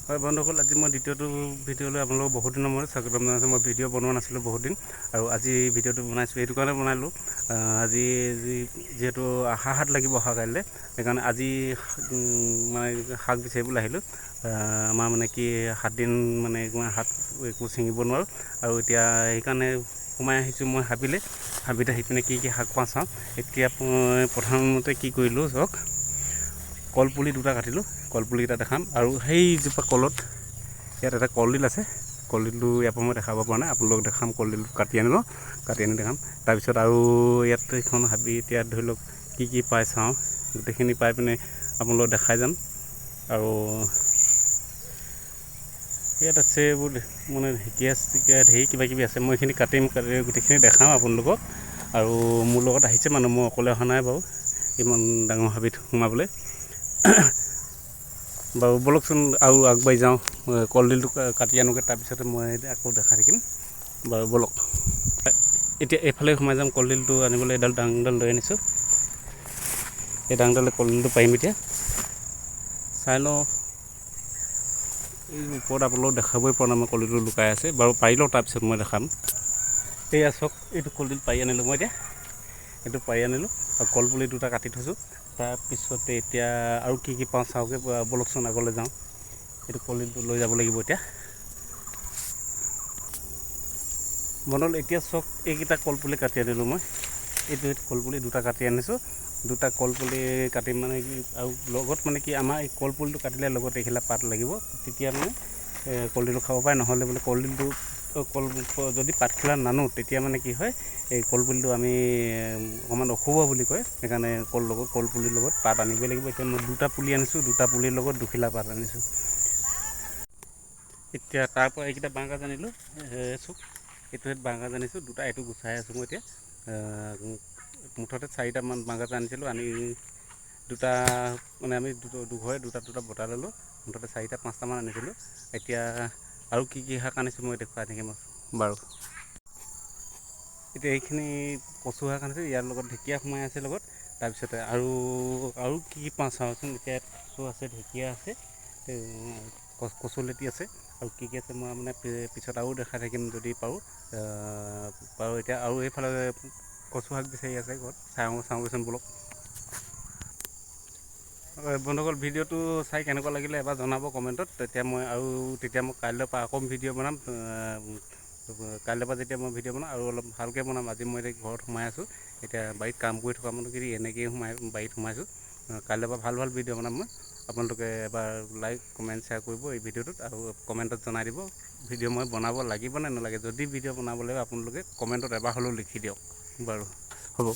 হয় বন্ধুসকল, আজি মই দ্বিতীয়টো ভিডিঅ'লৈ আপোনালোকক বহুত দিনৰ মূৰত স্বাগতম জনাইছোঁ। মই ভিডিঅ' বনোৱা নাছিলোঁ বহুত দিন আৰু আজি ভিডিঅ'টো বনাইছোঁ, এইটো কাৰণে বনালোঁ। আজি যিহেতু হাত লাগিব অহা কাইলৈ, সেইকাৰণে আজি মানে শাক বিচাৰিবলৈ আহিলোঁ। আমাৰ মানে কি 7 দিন মানে হাত একো ছিঙিব নোৱাৰোঁ আৰু এতিয়া সেইকাৰণে সোমাই আহিছোঁ মই হাবিলৈ। হাবিত আহি পিনে কি কি শাক পাওঁ চাওঁ। এতিয়া মই প্ৰথমতে কি কৰিলোঁ চাওক, কলপুলি দুটা কাটিলোঁ, কলপুলিকেইটা দেখাম। আৰু সেইজোপা কলত ইয়াত এটা কলডিল আছে, কলডিলটো ইয়াৰ পৰা মই দেখাব পৰা নাই, আপোনালোকক দেখাম। কলডিলটো কাটি আনিলোঁ, কাটি আনি দেখাম। তাৰপিছত আৰু ইয়াত এইখন হাবি, এতিয়া ধৰি লওক কি কি পাই চাওঁ, গোটেইখিনি পাই পিনে আপোনালোকক দেখাই যাম। আৰু ইয়াত আছে এইবোৰ মানে ঢেকীয়া চেকীয়া ধেৰ কিবা কিবি আছে, মই এইখিনি কাটিম, কাটি গোটেইখিনি দেখাম আপোনালোকক। আৰু মোৰ লগত আহিছে মানুহ, মই অকলে অহা নাই বাৰু ইমান ডাঙৰ হাবিত সোমাবলৈ। বাৰু ব'লকচোন আৰু আগবাঢ়ি যাওঁ, কলডিলটো কাটি আনোগৈ, তাৰপিছতে মই আকৌ দেখাই থাকিম। বাৰু ব'লক, এতিয়া এইফালে সোমাই যাম। কলডিলটো আনিবলৈ এডাল ডাংডাল লৈ আনিছোঁ, এই ডাংডালে কলডিলটো পাৰিম। এতিয়া চাই লওঁ, এই ওপৰত আপোনালোকক দেখাবই পৰা নাই, মই কলডিলটো লুকাই আছে। বাৰু পাৰি লওঁ, তাৰপিছত মই দেখাম। এইয়া চাওক, এইটো কলডিল পাৰি আনিলোঁ মই, এতিয়া এইটো পাৰি আনিলোঁ আৰু কলপুলি দুটা কাটি থৈছোঁ। তাৰপিছতে এতিয়া আৰু কি কি পাওঁ চাওঁগৈ, ব'লকচোন আগলৈ যাওঁ। এইটো কলডিলটো লৈ যাব লাগিব এতিয়া। বন্ধুসকল, এতিয়া চাওক এইকেইটা কলপুলি কাটি আনিলোঁ মই। এইটো কলপুলি দুটা কাটি আনিছোঁ, দুটা কলপুলি কাটি মানে কি আৰু লগত মানে কি আমাৰ এই কলপুলিটো কাটিলে লগত এইখিলা পাত লাগিব, তেতিয়া মানে কলডিলটো খাব পাৰে। নহ'লে বোলে কলডিলটো কল যদি পাতখিলা নানো তেতিয়া মানে কি হয়, এই কলপুলিটো আমি অকণমান অশুভ বুলি কয়, সেইকাৰণে কলপুলিৰ লগত পাত আনিবই লাগিব। এতিয়া মই দুটা পুলি আনিছোঁ, দুটা পুলিৰ লগত দুখিলা পাত আনিছোঁ। এতিয়া তাৰ পৰা এইকেইটা বাঁহগাজ আনিলোঁ, চুক এইটো বাঁহগাজ আনিছোঁ দুটা, এইটো গুচাই আছোঁ মই এতিয়া। মুঠতে 4টামান বাঁহগাজ আনিছিলোঁ, আনি দুটা মানে আমি দুঘৰে দুটা দুটা বটা ল'লোঁ, মুঠতে 4টা 5টামান আনিছিলোঁ। এতিয়া আৰু কি কি শাক আনিছোঁ মই দেখুৱাই থাকিম বাৰু। এতিয়া এইখিনি কচু শাক আনিছোঁ, ইয়াৰ লগত ঢেকীয়া সোমাই আছে লগত। তাৰপিছতে আৰু আৰু কি কি পাওঁ চাওঁচোন। এতিয়া কচু আছে, ঢেকীয়া আছে, কচুলতি আছে, আৰু কি কি আছে মই মানে পিছত আৰু দেখাই থাকিম যদি পাৰোঁ। বাৰু এতিয়া আৰু এইফালে কচু শাক বিচাৰি আছে ঘৰত, চাওঁগৈচোন ব'লক। বন্ধুসকল, ভিডিঅ'টো চাই কেনেকুৱা লাগিলে এবাৰ জনাব কমেণ্টত। তেতিয়া মই আৰু তেতিয়া মই কাইলৈৰ পৰা আকৌ ভিডিঅ' বনাম। কাইলৈৰ পৰা যেতিয়া মই ভিডিঅ' বনাম আৰু অলপ ভালকৈ বনাম। আজি মই এতিয়া ঘৰত সোমাই আছোঁ, এতিয়া বাৰীত কাম কৰি থকা মানুহখিনি এনেকৈয়ে বাৰীত সোমাইছোঁ। কাইলৈৰ পৰা ভাল ভাল ভিডিঅ' বনাম মই। আপোনালোকে এবাৰ লাইক কমেণ্ট শ্বেয়াৰ কৰিব এই ভিডিঅ'টোত, আৰু কমেণ্টত জনাই দিব ভিডিঅ' মই বনাব লাগিব নে নালাগে। যদি ভিডিঅ' বনাব লাগিব আপোনালোকে কমেণ্টত এবাৰ হ'লেও লিখি দিয়ক। বাৰু হ'ব।